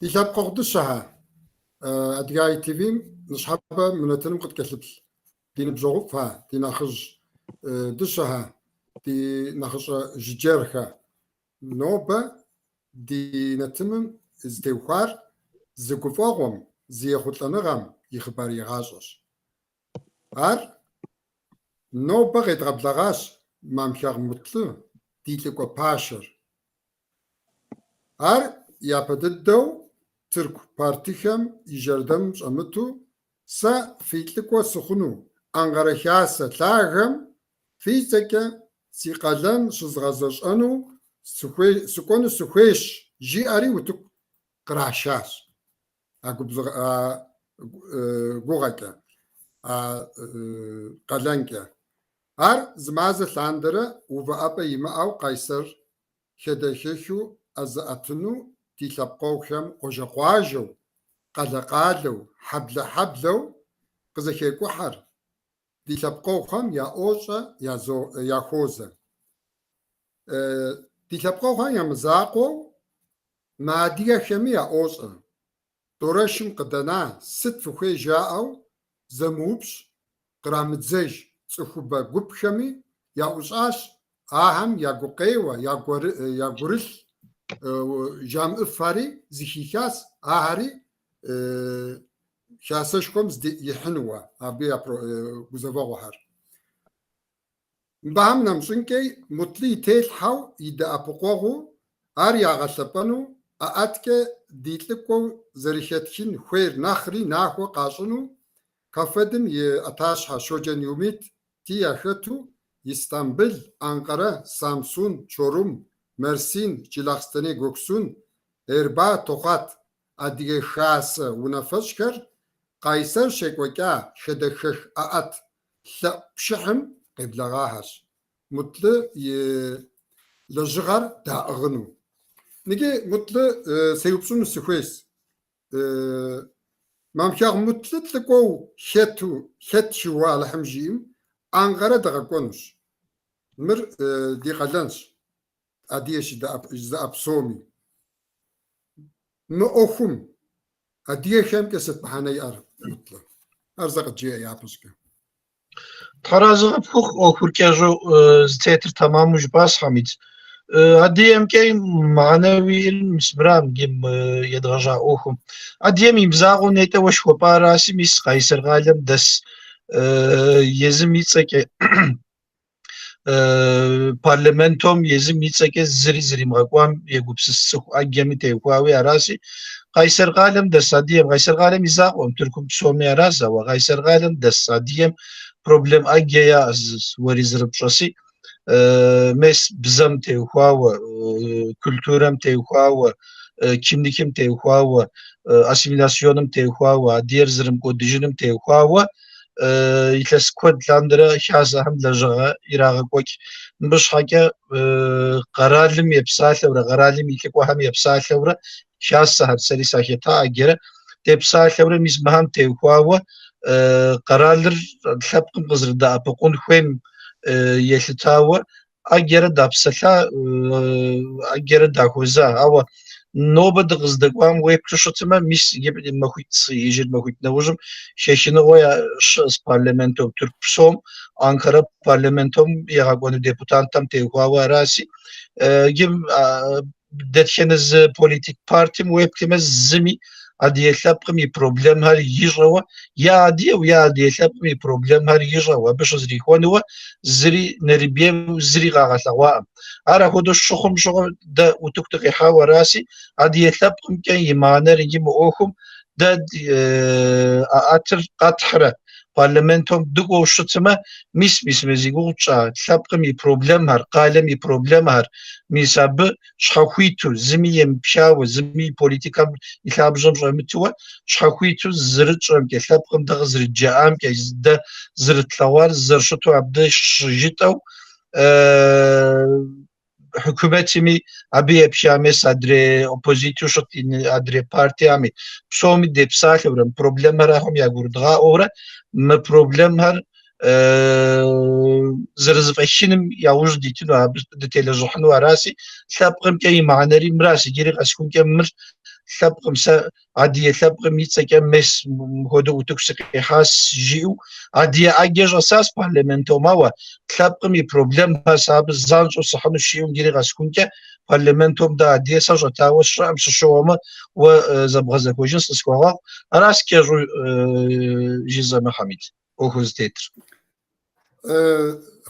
Ди лъэпкъэгъу дыщэхэ, Адыгэ АйТВ-м ныщхьэбэ мы нэтыным къыткӏэлъыплъ ди ныбжьэгъуфӏхэ, ди нэхъыжь дыщэхэ, ди нэхъыщӏэ жыджэрхэ. Нобэ ди нэтыным зытеухуар зы гуфӏэгъуэм, зы ехъулӏэныгъэм и хъыбарегъащӏэщ. Ар нобэ къедгъэблэгъащ Мамхэгъ Мутлы, ди лӏыкӏуэ пашэр. Ар япэ дыдэу тырку партыхэм и жэрдэмым щӏэмыту, сэ фи лӏыкӏуэ сыхъуну, Анкъэрэ Хасэ лъагэм фи цӏэкӏэ си къалэн щызгъэзэщӏэну сыкӏуэну сыхуейщ, жиӏэри утыку кърашащ а гугъэкӏэ, а къалэнкӏэ. Ар зы мазэ лъандэрэ увыӏэпӏэ имыӏэу Къайсэр хадэхэхыу ӏэ зыӏэтыну ди лъэпкъэгъухэм къуажэ-къуажэу, къалэ-къалэу, хьэблэ-хьэблэу къызэхекӏухьэр, ди лъэпкъэгъухэм яӏуощӏэ, яхуозэ. Ди лъэпкъэгъухэм я мызакъуэу, мыадыгэхэми яӏуощӏэ. Дорэшым къыдэна, сыт фыхуей жаӏэу зэмыупщӏ, кърамыдзэж цӏыхубэ гупхэми яӏущӏащ, ахэм я гукъеуэ, я гурылъ жамыӏыфари зыхихащ, ахэри хасэшхуэм здихьынуэ абы я гузэвэгъуэхэр. Мыбыхэм нэмыщӏынкӏэ Мутлы и телъхьэу, и дэӏэпыкъуэгъуу ар ягъэлъэпӏэну, ӏэӏэткӏэ ди лӏыкӏуэу зэрыхэтхын хуейр нэхъри нахуэ къащӏыну КАФФЕД-м и ӏэтащхьэ Щоджэн Юмити яхэту Истамбыл, Анкъэрэ, Самсун, Чорум, Мерсин, Джылахъстэней Гёксун, Эрбаа, Токъат Адыгэ Хасэ унафэщӏхэр Къайсэр щекӏуэкӏа хадэхэх ӏэӏэт лъэӏу пшыхьым къеблэгъахэщ, Мутлы и лэжьыгъэр даӏыгъыну. Ныджы Мутлы сеупщӏыну сыхуейщ. Мамхэгъ Мутлы лӏыкӏуэу хэту, хэтхыуэ Алыхьым жиӏэм, Анкъэрэ дыгъэкӏуэнущ. Мыр ди къалэнщ, адыгэ жызыӏэ псоми. Мы ӏуэхум адыгэхэмкӏэ сыт мыхьэнэ иӏэр, Мутлы? Ар зэ къыджеӏэ япэщӏыкӏэ. Тхьэразэ къыпхухъу ӏуэхур кӏэщӏу зытетыр тэмэму жыпӏащ, Хьэмид. Адыгэмкӏэ мыхьэнэуэ иӏэр мис мыра иджы едгъэжьа ӏуэхум. Адыгэм и мызакъуэу нетӏэ уэ жыхуэпӏараси, мис Къайсэр къалэм дэс езым и цӏэкӏэ Парламентом езым и цӏэкӏэ зыри зэримыгъэкӏуам егупсыс цӏыху ӏэджэми теухуауи араси, Къайсэр къалэм дэс адыгэм, Къайсэр къалэм и закъуэкъым, Тыркум псоми аращ, ауэ Къайсэр къалэм дэс адыгэм проблем ӏэджэ яӏэщ, уэри зэрыпщӏэси, мес бзэм теухуауэ, культурэм теухуауэ, кимликым теухуауэ, ассимиляционым теухуауэ, адыгэр зэрымыкӏуэдыжыным теухуауэ, илъэс куэд лъандэрэ хасэхэм лэжьыгъэ ирагъэкӏуэкӏ. Мыбы щхьэкӏэ къэралым епсалъэурэ, къэралым и лӏыкӏуэхэм епсалъэурэ хасэхэр, сэри сахета ӏэджэрэ, депсалъэурэ мис мыхэм теухуауэ къэралыр лъэпкъым къызэрыдэӏэпыкъун хуейм елъытауэ ӏэджэрэ дапсэлъа, ӏэджэрэ дахуэза. Ауэ нобэ дыкъыздэкӏуам уеплъу щытмэ, мис иджы махуитӏ, иджыр махуитӏ нэужьым хэхыныгъуэ щыӏэщ парламентом, Тырку псом, Анкара парламентом ягъэкӏуэну депутатхэм теухуауэ араси. Иджы дэтхэнэ зы политик партием уеплъмэ, зыми адыгэ лъэпкъым и проблемхэр ищӏэуэ, е адыгэу, е адыгэ лъэпкъым и проблемхэр ищӏэуэ, абы щызрихуэнуэ зыри нэрыбгейуэ зыри къагъэлъэгъуакъым. Ар апхуэдэу щыхъум щыгъуэ дэ утыку дыкъихьауэ араси, адыгэ лъэпкъымкӏэ и мыхьэнэр иджы мы ӏуэхум дэ ӏэӏэтыр къэтхьрэ парламентом дыкӏуэу щытмэ, мис мис мы зи гугъу тщӏа лъэпкъым и проблемхэр, къалэм и проблемхэр, мис абы щхьэхуиту, зыми емыпхауэ, зыми и политикэм и лъабжьэм щӏэмытуэ, щхьэхуиту зэрытщӏэмкӏэ, лъэпкъым дэ къызэрыджаӏамкӏэ, дэ зэрытлъэгъуар зэрыщыту абы щыжытӏэу, хьукумэтми абы епха мес адрей оппозицэу щыт адрей партиями псоми депсалъэурэ мы проблемхэр ахэм ягурыдгъаӏуэурэ мы проблемхэр зэрызэфӏэхыным яужь дитыну, абы дытелэжьыхьыну араси, лъэпкъымкӏэ и мыхьэнэри мыращ, иджыри къэсхункӏэ мыр. лъэпкъым, сэ адыгэ лъэпкъым и цӏэкӏэ мес мыхуэдэу утыку сыкъихьас жиӏэу адыгэ ӏэджэ щӏэсащ парламентом, ауэ лъэпкъым и проблемхэр сэ абы занщӏэу сыхьынущ жиӏэу иджыри къэсхункӏэ парламентом дэ адыгэ сэ щӏэтауэ сщӏэӏым, сыщыуэмэ уэ зэбгъэзэхуэжын сыкъысхуэгъэгъу. Аращ кӏэщӏу жысӏэмэ, Хьэмид, ӏуэхур зытетыр.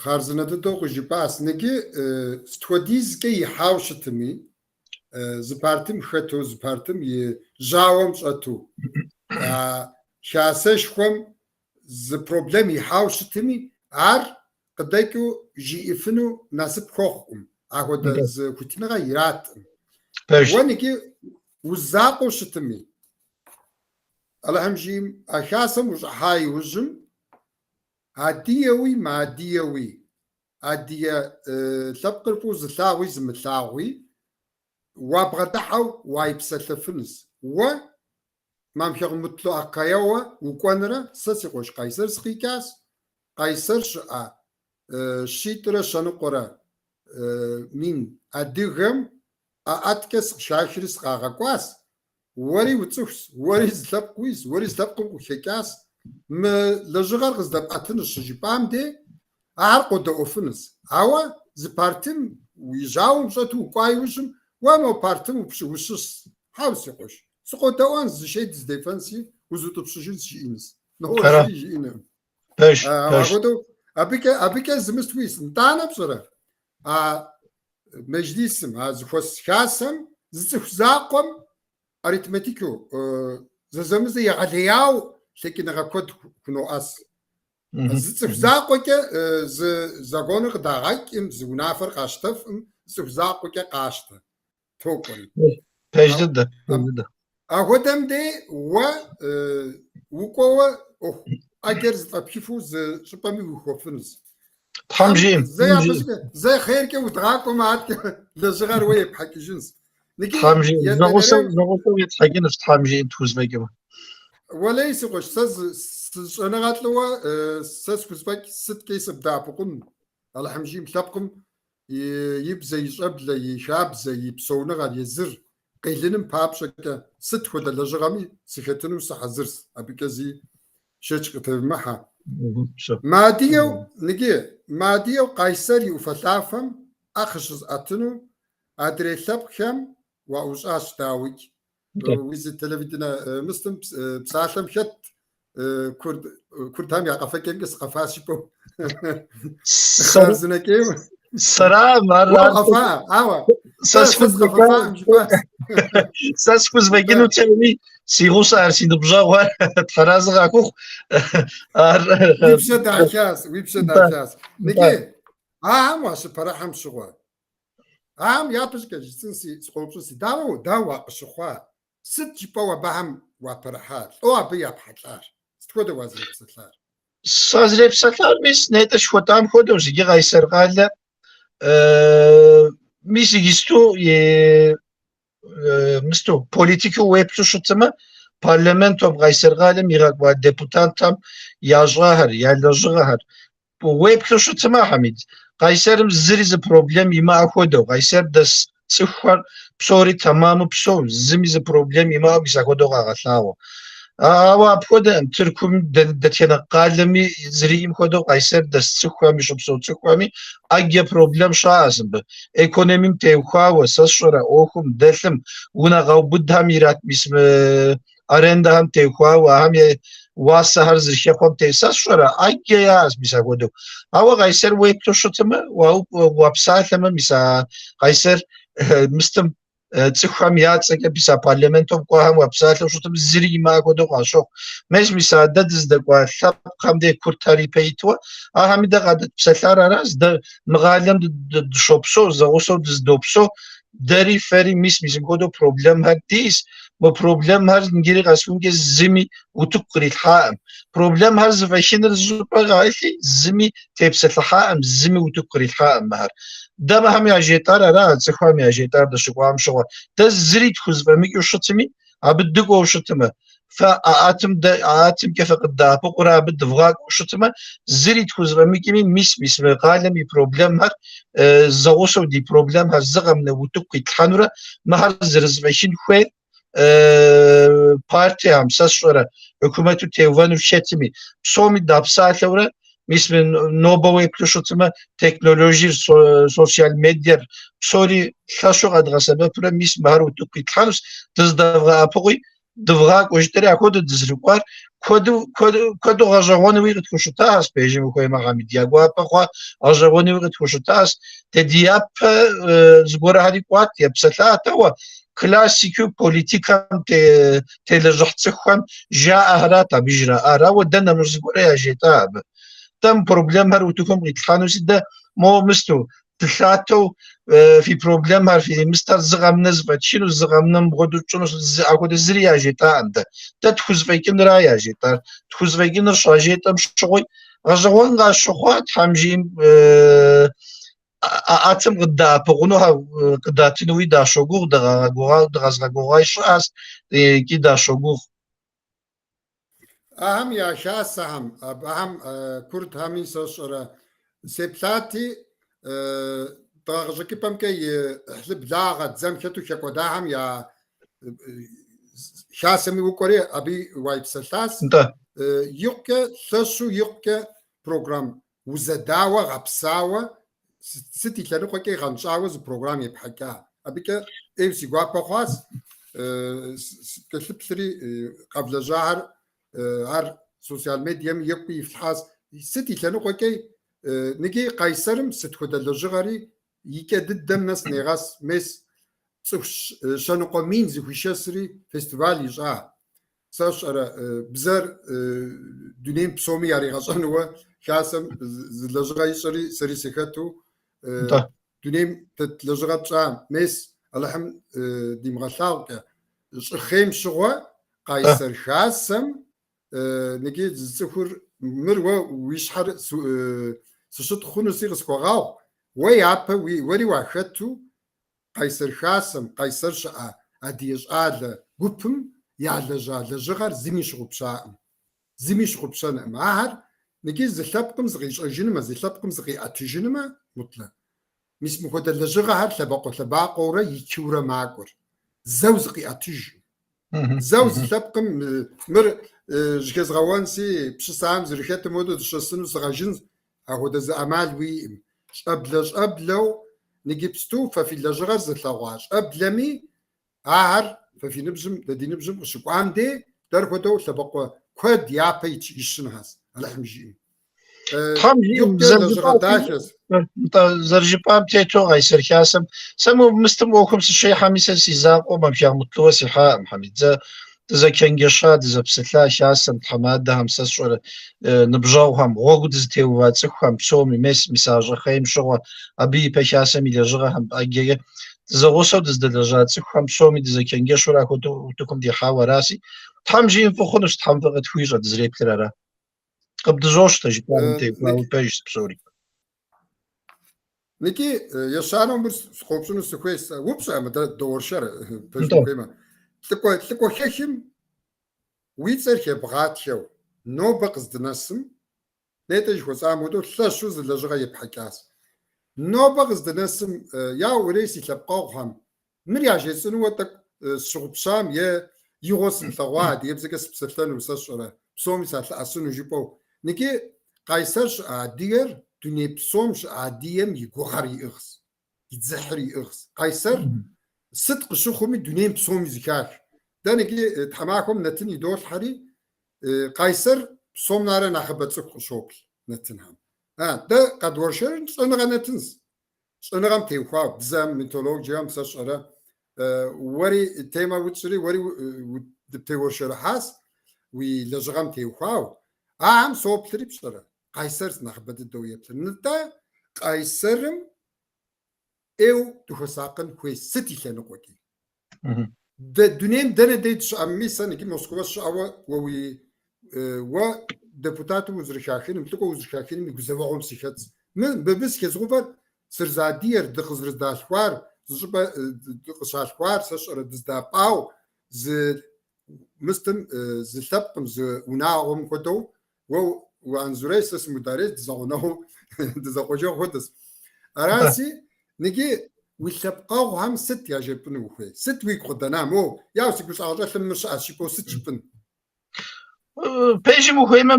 Хъарзынэ дыдэу къыжыпӏащ. Ныджы сыт хуэдизкӏэ ихьау щытми, зы партым хэту, зы партым и жьауэм щӏэту, а хасэшхуэм зы проблем ихьау щытми, ар къыдэкӏыу жиӏэфыну насып хуэхъукъым, ахуэдэ зы хуитыныгъэ ираткъым. Уэ ныджы узакъуэу щытми, Алыхьым жиӏэм, а хасэм ущӏыхьа иужьым, адыгэуи мыадыгэуи, адыгэ лъэпкъыр фӏыуэ зылъагъуи зымылъагъуи, уабгъэдыхьэу уайпсэлъэфынущ. Уэ Мамхэгъ Мутлу Аккаяуэ укӏуэнрэ, сэ си къуэш Къайсэр сыкъикӏащ, Къайсэр щыӏэ щитӏрэ щэныкъуэрэ мин адыгэм ӏэӏэткӏэ сыкъыхахри сыкъагъэкӏуащ. Уэри уцӏыхущ, уэри зы лъэпкъ уис, уэри зы лъэпкъым къыхэкӏащ. Мы лэжьыгъэр къыздэпӏэтынущ щыжыпӏам де, ар къодэӏуэфынущ. Ауэ зы партым и жьауэм щӏэту укӏуа иужьым, уэ мо партым ущыщ. Хьэу, си къуэш, сыкъодэӏуэнщ, зы шей дыздефэнси, узутӏыпщыжынщ жиӏэнущ. Нэгъуэщӏ зыри жиӏэнукъым. Пэж, пэж. Апхуэдэу абыкӏэ, абыкӏэ зымыст уис. Нтӏанэ пщӏэрэ, а мejлисым, а зыхуэс хасэм зы цӏыху закъуэм аритметикэу зэзэмызэ егъэлеяу лъэкӏыныгъэ куэд хуноӏэс. Зы цӏыху закъуэкӏэ зы законыр къыдагъэкӏым, зы унафэр къащтэфӏым, зы цӏыху закъуэкӏэ къащтэ. Токӏуэри. Пэж дыдэ, пэж дыдэ. Ахуэдэм дей уэ укӏуэуэ ӏуэху ӏэджэр зэфӏэпхыфу зы щӏыпӏэми уихуэфынущ. Тхьэм жиӏэм, Зэ Тхьэм жиӏэм. япэщӏыкӏэ, зэ хъеркӏэ удгъакӏуэмэ, аткӏэ лэжьыгъэр уэ епхьэкӏыжынщ. Ныджы Тхьэм жиӏэм. Зэгъусэу, етӏанэрей зэгъусэу етхьэкӏынущ, Тхьэм жиӏэм тхузэфӏэкӏмэ. Уэлей, си къуэш, сэ сыщӏэныгъэлӏыуэ сэ схузэфӏэкӏ сыткӏи сыбдэӏэпыкъун. Алыхьым жиӏэм лъэпкъым и бзэ, и щӏэблэ, и хабзэ, и псэуныгъэр езыр къелыным папщӏэкӏэ сыт хуэдэ лэжьыгъэми сыхэтыну сыхьэзырщ, абыкӏэ зи шэч къытевмыхьэ. Мыадыгэу, ныджы, мыадыгэу Къайсэр и ӏуфэлъафэм ӏэ къыщызыӏэтыну адрей лъэпкъхэм уаӏущӏащ, дауикӏ. Уи зы телевиденэ мыстым псалъэм хэт курд курдхэм я къэфэкӏэмкӏэ сыкъэфащ жыпӏэу. Хъарзынэкӏейуэ. Сэрам, ар Уэ укъэфа, ауэ сэ сэ сыкъэфэфаӏым жыпӏащ. Сэ схузэфӏэкӏынутэкъыми, си гъусэ ар си ныбжьэгъухэр тхьэразы къахухъу. Ар Уи пщэ дахащ, уи пщэ дахащ. Ныджы, ахэм уащыпэрыхьэм щыгъуэ. Ахэм япэщӏыкӏэ жысӏэнси, сыкъоупщӏынси, дауэ, дауэ уакъыщыхъуа? Сыт жыпӏэу абыхэм уапэрыхьа? Лӏо абы япхьэлӏар? Сыт хуэдэ уазэрепсэлъар? Сазэрепсэлъар мис нетӏэ жыхуэтӏам хуэдэущ, иджы Къайсэр къалэ мис иджысту мысту политикэу уеплъу щытмэ, парламентом Къайсэр къалэм игъэкӏуа депутатхэм ящӏахэр, я лэжьыгъэхэр Уеплъу щытмэ, Хьэмид, Къайсэрым зыри зы проблем имыӏэ хуэдэу, Къайсэр дэс цӏыхухэр псори тэмаму псэу, зыми зы проблем имыӏэу мис апхуэдэу къагъэлъагъуэ. Ауэ апхуэдэкъым, Тыркум дэтхэнэ къалэми зэриӏэм хуэдэу Къайсэр дэс цӏыхухэми, щыпсэу цӏыхухэми ӏэджэ проблем щаӏэщ мыбы. Экономим теухуауэ, сэ сщӏэрэ, ӏуэхум, дэлъым, унэ къаубыдхэм ират мис мы арендэхэм теухуауэ, ахэм я уасэхэр зэрыхэхъуэм те, сэ сщӏэрэ, ӏэджэ яӏэщ мис апхуэдэу. Ауэ Къайсэр уеплъу щытмэ, уапсалъэмэ, мис а Къайсэр мыстым цӏыхухэм я цӏэкӏэ мис а парламентом кӏуэхэм уапсалъэу щытым зыри имыӏэ хуэдэу къащохъу. Мес мис а дэ дыздэкӏуа лъэпкъхэм де курдхэр ипэ итуэ, ахэми дэ къадэтпсэлъар аращ, дэ мы къалэм дыщопсэу, зэгъусэу дыздопсэу, дэри фэри мис мис мыпхуэдэу проблемхэр диӏэщ, Мы проблемхэр иджыри къэсхункӏэ зыми утыку кърилъхьаӏым. Проблемхэр зэфӏэхыныр зыщӏыпӏэ къаӏылъи, зыми тепсэлъыхьаӏым, зыми утыку кърилъхьаӏым мыхэр. Дэ мыхэм яжетӏар ара, цӏыхухэм яжетӏар дыщыкӏуам щыгъуэ. Дэ зыри тхузэфӏэмыкӏыу щытми, абы дыкӏуэу щытмэ, фэ ӏэӏэтым дэ ӏэӏэтымкӏэ фыкъыддэӏэпыкъурэ абы дывгъакӏуэу щытмэ, зыри тхузэфӏэмыкӏми, мис мис мы къалэм и проблемхэр зэгъусэу ди проблемхэр зы къэмынэ утыку къитлъхьэнурэ мыхэр зэрызэфӏэхын хуейр. партиям, сэ сщӏэрэ, хьукумэту теувэну хэтми, псоми дапсалъэурэ, мис мы нобэ уеплъу щытмэ, технологиер, социал медиер псори лъэщу къэдгъэсэбэпурэ, мис мыхэр утыку итлъхьэнущ, дыздэвгъэӏэпыкъуи, дывгъакӏуэ жытӏэри апхуэдэу дызэрыкӏуар куэду, куэду, куэду гъэщӏэгъуэнуи къытхущытащ, пэжым ухуеймэ, Хьэмид, я гуапэ хъуа гъэщӏэгъуэнуи къытхущытащ. Дэ ди япэ зыгуэрхэри кӏуат, епсэлъат, ауэ классикэу политикэм телэжьыхь цӏыхухэм жаӏэхэрат абы жраӏар, ауэ дэ нэмыщӏ зыгуэрэ яжетӏа абы. Дэ мы проблемхэр утыкум къитлъхьэнуси, дэ мо мысту дылъатэу фи проблемхэр, фи мыстэр зы къэмынэ зэфӏэтхыну, зы къэмынэ мыпхуэдэу тщӏыну, апхуэдэ зыри яжетӏакъым дэ. Дэ тхузэфӏэкӏынра яжетӏар. Тхузэфӏэкӏыныр щажетӏэм щыгъуи, гъэщӏэгъуэн къащыхъуа Тхьэм жиӏэм ӏэӏэтым къыддэӏэпыкъуну, къыдатынуи дащогугъ, дыкъэзыгъэгугъаи щыӏэщ икӏи дащогугъ. Ахэм я хасэхэм, абыхэм курдхэми сэ сщӏэрэ сеплъати, дыгъэ къыщӏэкӏыпӏэмкӏэ и ӏыхьлы благъэ дзэм хэту хэкӏуэдахэм я хасэми укӏуэри абы уайпсэлъащ. Нтӏэ. Икъукӏэ лъэщу, икъукӏэ программ узэдауэ, гъэпсауэ, сыт и лъэныкъуэкӏи гъэнщӏауэ зы программ епхьэкӏа. Абыкӏэ ӏейуэ си гуапэ хъуащ. Сыкӏэлъыплъри, къэвлэжьахэр ар социал медием екӏуи ифлъхьащ. Сыт и лъэныкъуэкӏи ныги Къайсэрым сыт хуэдэ лэжьыгъэри и кӏэ дыдэм нэс негъэс. Мес цӏыху 200,000 зыхуишэсри фестиваль ищӏа. Сэ сщӏэрэ, бзэр дунейм псоми яригъэщӏэнууэ хасэм зы лэжьыгъэ ищӏэри, сэри сыхэту дунейм тет лэжьыгъэ тщӏа. Мес, Алыхьым димыгъэлъагъукӏэ, щӏыхъейм щыгъуэ Къайсэр хасэм ныги зы цӏыхур мыр уэ уи щхьэр сыщытхъу хъунуси къысхуэгъэгъу, уэ япэ уэри уахэту Къайсэр хасэм, Къайсэр щыӏэ адыгэ щӏалэ гупым ялэжьа лэжьыгъэр зыми щыгъупщаӏым. Зыми щыгъупщэнукъым. Ахэр ныги зы лъэпкъым зыкъищӏэжынымэ, зы лъэпкъым зыкъиӏэтыжынымэ, Мутлэ. Мис мыхуэдэ лэжьыгъэхэр лъэбакъуэ-лъэбакъуэурэ ичыурэ макӏуэр. Зэу зыкъиӏэтыжкъым. Зэу зы лъэпкъым мыр жьыхэзгъэуэнси, пщысам зэрыхэтым хуэдэу дыщэсыну сыгъэжын, Ахуэдэ зы ӏэмал уиӏым. Щӏэблэ-щӏэблэу ныджыпсту фэ фи лэжьыгъэр зылъэгъуа щӏэблэми, ахэр фэ фи ныбжьым, дэ ди ныбжьым къыщыкӏуам дей, дэр хуэдэу лъэбакъуэ куэд япэ ищынхэщ, Алыхьым жиӏэм. Тхьэм жиӏэм, Икъукӏэ лэжьыгъэ дахэщ. Нтӏэ, зэрыжыпӏам тету Къайсэр хасэм, сэ мы мыстым ӏуэхум сыщихьэми, сэ си закъуэу Мамхэгъ Мутлуэ сихьакъым, Хьэмид. Зэ дызэчэнджэща, дызэпсэлъа хасэм, тхьэмадэхэм, сэ сщӏэрэ ныбжьэгъухэм, гъуэгу дызытеува цӏыхухэм, псоми, мес, мис а щӏыхъейм щыгъуэ, абы ипэ хасэм и лэжьыгъэхэм ӏэджэкӏэ дызэгъусэу дыздэлэжьа цӏыхухэм псоми дызэчэнджэщурэ апхуэдэу утыкум дихьауэ араси, Тхьэм жиӏэм фӏы хъунущ, Тхьэм фӏы къытхуищӏэ, дызэреплъыр ара. Къыбдызощтэ, жыпӏам теухуауэ пэжщ псори. Ныки ещанэу мыр сыкъоупщӏыну сыхуейщ. Упщӏэ мыдэ доуэршэр, пэжым ухуеймэ. Лӏыкӏуэ, лӏыкӏуэхэхым уи цӏэр хебгъатхэу нобэ къыздынэсым, нетӏэ жыхуэсӏам хуэдэу лъэщу зы лэжьыгъэ епхьэкӏащ. Нобэ къыздынэсым, я урей си лъэпкъэгъухэм, мыр яжесӏэнууэ тӏэкӏу сщыгъупщам е игъуэ сымылъэгъуа адыгэбзэкӏэ сыпсэлъэну, сэ сщӏэрэ, псоми салъэӏэсыну жыпӏэу. Ныки Къайсэр щыӏэ адыгэр дуней псом щыӏэ адыгэм и гугъэр иӏыгъщ, и дзыхьыр иӏыгъщ. Къайсэр сыт къыщыхъуми дунейм псоми зыхах. Дэ ныки тхьэмахуэм нэтын идолъхьэри, Къайсэр псом нэрэ нэхъыбэ цӏыху къыщоплъ нэтынхэм. Дэ къэдуэршэрыр щӏэныгъэ нэтынщ. Щӏэныгъэм теухуауэ, бзэм, митологием сэ сщӏэрэ, уэри темэ утщӏри, уэри дыптеуэршэрыхьащ уи лэжьыгъэм теухуауэ. Ахэм соплъри пщӏэрэ, Къайсэр нэхъыбэ дыдэу еплъыр. Нтӏэ, Къайсэрым ӏейуэ дыхуэсакъын хуей сыт и лъэныкъуэкӏи. Дэ дунейм дэнэ дей дыщыӏэми, сэ ныги Москва сыщыӏэуэ уэ уи уэ депутату узэрыхахыным, лӏыкӏуэ узэрыхахыным и гузэвэгъуэм сыхэтщ. Мы мыбы сыхэзыгъэувэр сырызадыгэр, дыкъызэрыдалъхуар, зы щӏыпӏэ дыкъыщалъхуар, сэ сщӏэрэ дыздапӏау, зы мыстым, зы лъэпкъым, зы унагъуэм хуэдэу, уэ уанзурей, сэ сымударей, дызэгъунэгъуу, дызэкъуэжэгъу хуэдэщ. Араси, ныги. Уи лъэпкъэгъухэм сыт яжепӏыну ухуей? Сыт уигу къыдэна? Мо, яу си гущӏагъщӏэлъым мыр щыӏэщ жыпӏэу сыт жыпӏын? Пэжым ухуеймэ,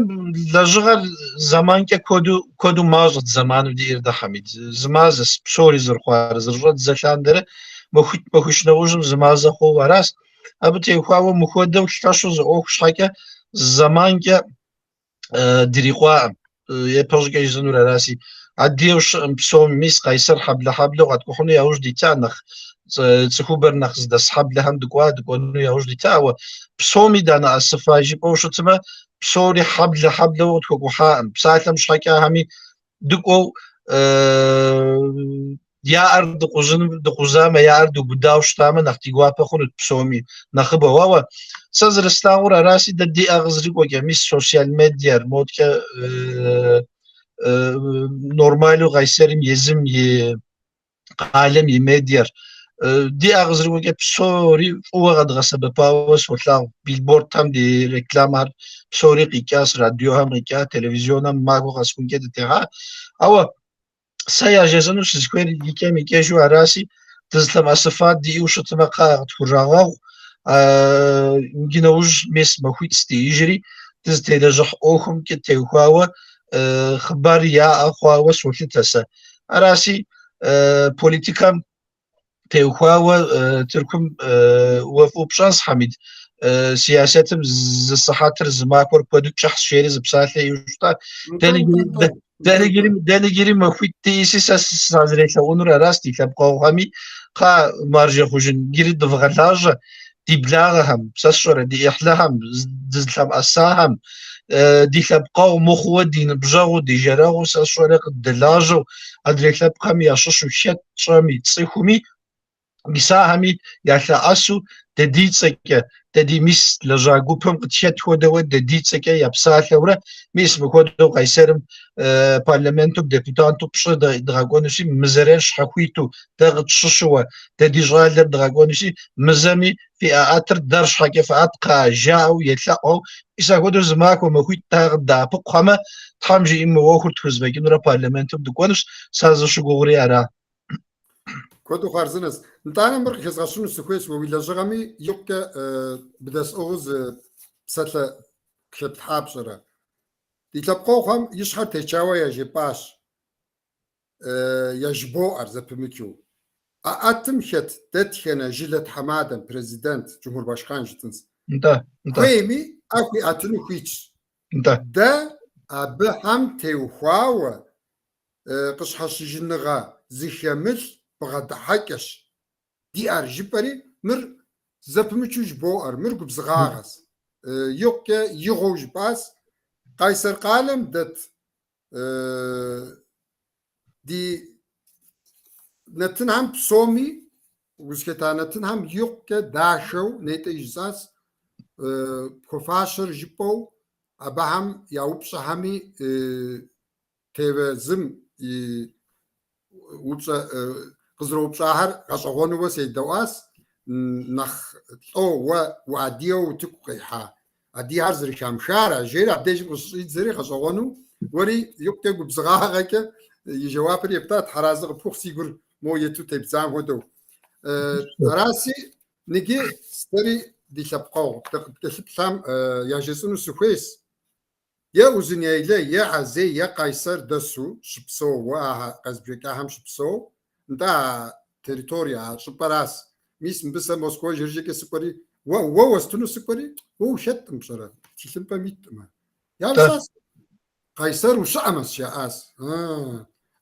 лэжьыгъэр зэманкӏэ куэду куэду мащӏэт зэману диӏэр дэ, Хьэмид. Зы мазэщ псори зэрыхъуар, зэрыщӏэддзэ лъандэрэ махуитӏ махуищ нэужьым зы мазэ хъууэ аращ. Абы теухуауэ мыхуэдэу лъэщу зы ӏуэху щхьэкӏэ зэманкӏэ дрикъуаӏым. Япэщӏыкӏэ жысӏэнур араси, адыгэу щыӏэм псоми, мис Къайсэр хьэблэ-хьэблэу къэткӏухьыну яужь дита, нэхъ цӏыхубэр нэхъ зыдэс хьэблэхэм дыкӏуа, дыкӏуэну яужь дита, ауэ псоми данэӏэсыфа жыпӏэу щытмэ, псори хьэблэ-хьэблэу къытхуэкӏухьаӏым. Псалъэм щхьэкӏэ ахэми дыкӏуэу я ӏэр дыкъузыным дыкъузамэ, я ӏэр дубыдауэ щытамэ, нэхъ ди гуапэ хъунут псоми нэхъыбэу. Ауэ сэ зэрыслъагъур араси, дэ ди ӏэ къызэрыкӏуэкӏэ, мис социал медиар, моткӏэ нормалу Къайсэрым езым и къалэм и медиар, ди ӏэ къызэрыкӏуэкӏэ псори фӏыуэ къэдгъэсэбэпауэ солъагъу. Билбордхэм ди рекламэхэр псори къикӏащ, радиохэм къикӏа, телевизионэм махуэ къэсхункӏэ дытехьа. Ауэ Сэ яжесӏэну сызыхуейр икӏэм икӏэжу араси, дызылъэмыӏэсыфа диӏэу щытмэ, кхъа къытхурагъэгъу. Иджы нэужь мес махуитӏ диӏэжри, дызытелэжьыхь ӏуэхумкӏэ теухуауэ хъыбар яӏэ хъуауэ солъытэ сэ. Араси, политикэм теухуауэ Тыркум уэ фӏыуэ пщӏэнщ, Хьэмид, сиясэтым зы сыхьэтыр, зы махуэр куэду кӏыхьщ, жери зы псалъэ иӏэу щыта. Дэ иджыри махуитӏ диӏэщи, сэ сазэрелъэӏунур аращ ди лъэпкъэгъухэми, кхъа маржэ хъужын, иджыри дывгъэлажьэ ди благъэхэм, сэ сщӏэрэ, ди ӏыхьлыхэм, дызылъэмыӏэсахэм, ди лъэпкъэгъу мыхъууэ, ди ныбжьэгъуу, ди жэрэгъуу, сэ сщӏэрэ къыддэлажьэу, адрей лъэпкъхэм ящыщу хэт тщӏэми, тцӏыхуми, мис ахэми ялъэӏэсу дэ ди цӏэкӏэ, дэ ди мис лэжьа гупым къытхэт хуэдэуэ дэ ди цӏэкӏэ япсалъэурэ, мис мыхуэдэу Къайсэрым парламентым депутату пщӏы дгъэкӏуэнущи, мы зэрер щхьэхуиту дэ къытщыщыуэ, дэ ди щӏалэр дгъэкӏуэнущи, мы зэми фи ӏэӏэтыр дэр щхьэкӏэ фыӏэт кхъа жаӏэу елъэӏуэу, мис апхуэдэу зы махуэ махуитӏ дэ къыддэӏэпыкъухэмэ, Тхьэм жиӏэм мы ӏуэхур тхузэфӏэкӏынурэ парламентым дыкӏуэнущ, сазыщыгугъри ара. Куэду хъарзынэщ. Нтӏанэ мыр къыхэзгъэщыну сыхуейщ, уэ уи лэжьыгъэми икъукӏэ бдэсӏыгъыу зы псалъэ къыхэплъхьа пщӏэрэ. Ди лъэпкъэгъухэм и щхьэр течауэ яжепӏащ. яжыбоӏэр зэпымычу. ӏэӏэтым хэт дэтхэнэ жылэ тхьэмадэм, президент, cumhurbaşkan жытӏынщ. Нтӏэ, нтӏэ. Хуейми, ӏэ хуиӏэтыну хуитщ. Нтӏэ. Дэ абыхэм теухуауэ къыщхьэщыжыныгъэ зыхэмылъ бгъэдыхьэкӏэщ диӏэр жыпӏэри, мыр зэпымычу жыбоӏэр, мыр губзыгъагъэщ. Икъукӏэ игъуэу жыпӏащ. Къайсэр къалэм дэт Ди нэтынхэм псоми, узыхэта нэтынхэм икъукӏэ дахэу нетӏэ жысӏащ, пхуэфащэр жыпӏэу абыхэм я упщӏэхэми ТВ-зым и упщӏэ къызэроупщӏахэр гъэщӏэгъуэнууэ седэӏуащ, нэхъ лӏо уэ уадыгэу утыку къихьа Адыгэхэр зэрыхамыхар, а жери абдежым къыщыщӏидзэри гъэщӏэгъуэну, уэри икъукӏэ губзыгъагъэкӏэ и жэуапыр ептат, Тхьэразэ къыпхухъу, си гур мо ету тебдзам хуэдэу. Араси, ныджы сэри ди лъэпкъэгъу дэ къыткӏэлъыплъам яжесӏэну сыхуейщ. Е Узуняйлэ, е Азей, е Къайсэр дэсу щыпсэууэ, а къэзбжэкӏахэм щыпсэу, нтӏэ а территорие, а щӏыпӏэращ. Мис мыбы сэ Москва жыжьэкӏэ сыкӏуэри, уэ, уэ уэстыну сыкӏуэри, уэ ухэткъым пщӏэрэ, тхылъымпӏэм иткъымэ. Яжесӏащ, Къайсэр ущыӏэмэ, сжаӏащ.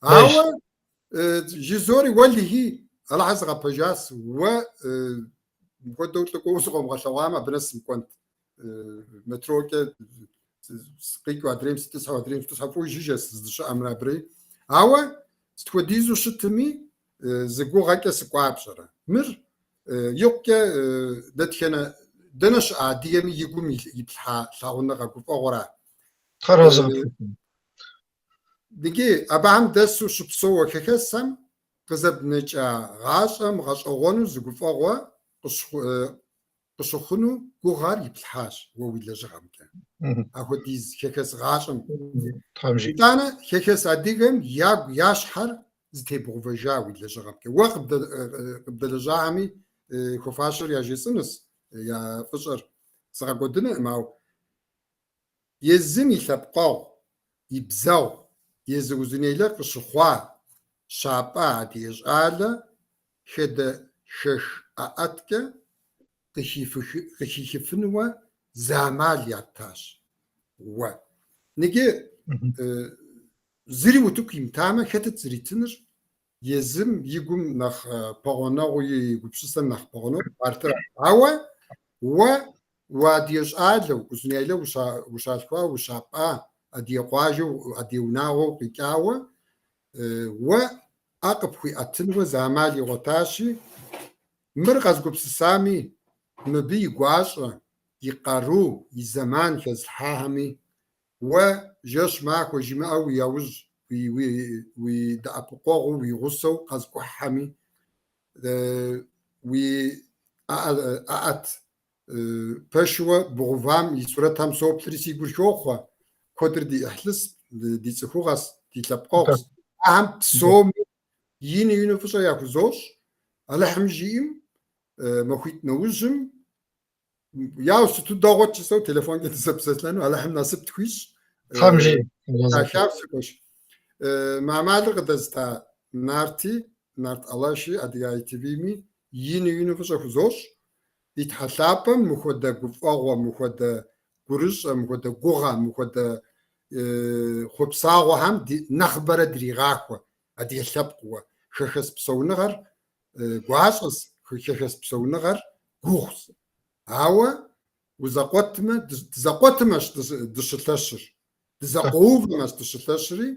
Ауэ жызори уэлэхьи, Алыхьыр зыгъэпэжащ, уэ мыпхуэдэу лӏыкӏуэу сыкъомыгъэлъэгъуамэ, абы нэс сымыкӏуэнт. Метрокӏэ сыкъикӏыу адрейм сытӏысхьэу, адрейм сытӏысхьэу, фӏыуэ жыжьэщ сыздыщыӏэмрэ абыри. Ауэ сыт хуэдизу щытми, зы гугъэкӏэ сыкӏуа пщӏэрэ. Мыр икъукӏэ дэтхэнэ дэнэ щыӏэ адыгэми и гум иплъхьа лъагъуныгъэ гуфӏэгъуэра. Тхьэразэ къыпхухъу. Иджы абыхэм дэсу щыпсэуэ хэхэсхэм къызэбнэкӏа гъащӏэм гъэщӏэгъуэну зы гуфӏэгъуэ къыщыхъуну гугъэр иплъхьащ уэ уи лэжьыгъэмкӏэ. Апхуэдиз хэхэс гъащӏэм. Итӏанэ хэхэс адыгэм ягу я щхьэр зытебгъэувэжа уи лэжьыгъэмкӏэ. Уэ къыбдэлэжьахэми хуэфащэр яжесӏэнущ, я фӏыщӏэр згъэкӏуэдынукъым, ауэ езым и лъэпкъэгъу, и бзэгъу, езы Узунейлэ къыщыхъуа, щапӏа адыгэ щӏалэ хэдэхэх ӏэӏэткӏэ къыхихыфынуэ зы амал яттащ уэ. Ныджы зыри утыку имытамэ, хэтыт зритыныр? Езым и гум нэхъ пэгъунэгъуу, и гупсысэм нэхъ пэгъунэгъуу партыр. Ауэ уэ уадыгэ щӏалэу, Узуняйлэ ущалъхуа, ущапӏа, адыгэ къуажэу, адыгэ унагъуэу къикӏауэ, уэ ӏэ къыпхуиӏэтынуэ зы амал игъуэтащи, мыр къэзгупсысами, мыбы и гуащӏэ, и къару, и зэман хэзылъхьахэми, уэ жэщ махуэ жимыӏэу уи яужь, уи дэӏэпыкъуэгъуу, уи гъусэу къэзыкӏухьхэми, уи ӏэӏэт пэшыуэ бгъувам и сурэтхэм соплъри си гур хохъуэ, куэдыр ди ӏыхьлыс, ди цӏыхугъэс, ди лъэпкъэгъус. Ахэм псоми ину ину фӏыщӏэ яхузощӏ. Алыхьым жиӏэм, махуитӏ нэужьым яу сыту дэгъуэт жысӏэу телефонкӏэ дызэпсэлъэну Алыхьым насып тхуищӏ. Тхьэм жиӏэ. Дахащ, си къуэш. Мы амалыр къыдэзыта Нарти, Нарт Алаши, Адыгэ ITV-ми ину ину фӏыщӏэ хузощӏ. Ди Тхьэ лъапӏэм мыхуэдэ гуфӏэгъуэ, мыхуэдэ гурыщӏэ, мыхуэдэ гугъэ, мыхуэдэ хъуэпсагъуэхэм нэхъыбэрэ дригъахуэ адыгэ лъэпкъыуэ. Хэхэс псэуныгъэр гуащӏэс, хэхэс псэуныгъэр гугъущ. Ауэ узэкъуэтмэ, дызэкъуэтымэщ дыщылъэщыр, дызэкъуэувэмэщ дыщылъэщри,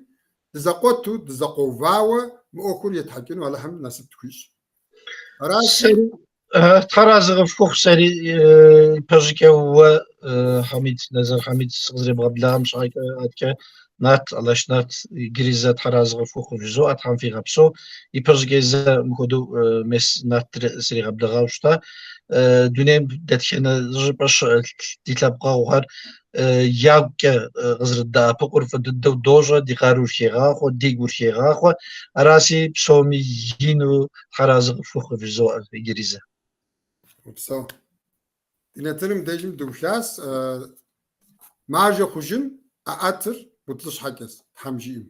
дызэкъуэту, дызэкъуэувауэ мы ӏуэхур етхьэкӏыну Алыхьым насып тхуищӏ. Аращи, Тхьэразэ къыфхухъу сэри ипэжкӏэ уэ Хьэмид, Нэзэр Хьэмид сыкъызэребгъэблэгъам щхьэкӏэ аткӏэ Нарт, Алаш Нарт иджыри зэ Тхьэразэ къыфхухъу жызоӏэ, Тхьэм фигъэпсэу. Ипэжкӏэ зэ мыхуэдэу мес Нарт сригъэблэгъауэ щыта. Дунейм дэтхэнэ щӏыпӏэ щыӏэ ди лъэпкъэгъухэр ягукӏэ къызэрыддэӏэпыкъур фӏы дыдэу дощӏэ, ди къарур хегъахъуэ, ди гур хегъахъуэ. Араси псоми ину Тхьэразэ къыфхухъу вжызоӏэ иджыри зэ. Упсэу. Ди нэтыным дежым дыухащ. Маржэ хъужын ӏэӏэтыр мутлыщхьэкӏэс, Тхьэм жиӏэм.